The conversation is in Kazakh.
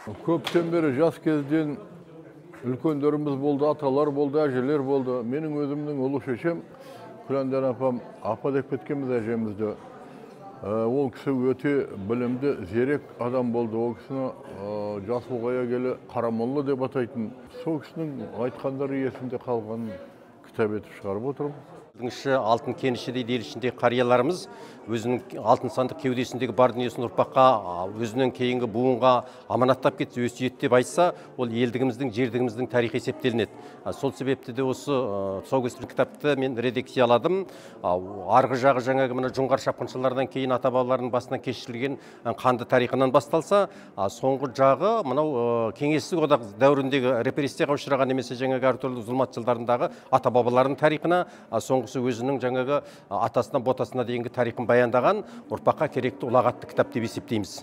Көптен бері жас кезден үлкендеріміз болды, аталар болды, әжелер болды. Менің өзімнің ұлы шешем Күләндан апам, апа деп кеткенбіз әжемізді. Ол кісі өте білімді, зерек адам болды. Ол кісіні жас ұлғая келе Қарамолла деп атайтын. Сол кісінің айтқандары есімде қалған, кітап етіп шығарып отырмын. Іші алтын кеніші дейді, ел ішіндегі қарияларымыз өзінің алтын сандық кеудесіндегі бар дүниесін ұрпаққа, өзінен кейінгі буынға аманаттап кетсе, өсиет деп айтса, ол елдігіміздің, жердігіміздің тарихы есептелінеді. Сол себепті де осы тұсаукесер кітапты мен редакцияладым. Арғы жағы жаңағы мына жоңғар шапқыншылардан кейін ата бабаларының басынан кешірілген қанды тарихынан басталса, соңғы жағы мынау кеңестік одақ дәуіріндегі репрессияға ұшыраған немесе жаңағы әртүрлі зұлмат жылдарындағы ата бабаларының тарихына, соңғысы өзінің жаңағы атасынан ботасына дейінгі тарихын баяндаған, ұрпаққа керекті ұлағатты кітап деп есептейміз.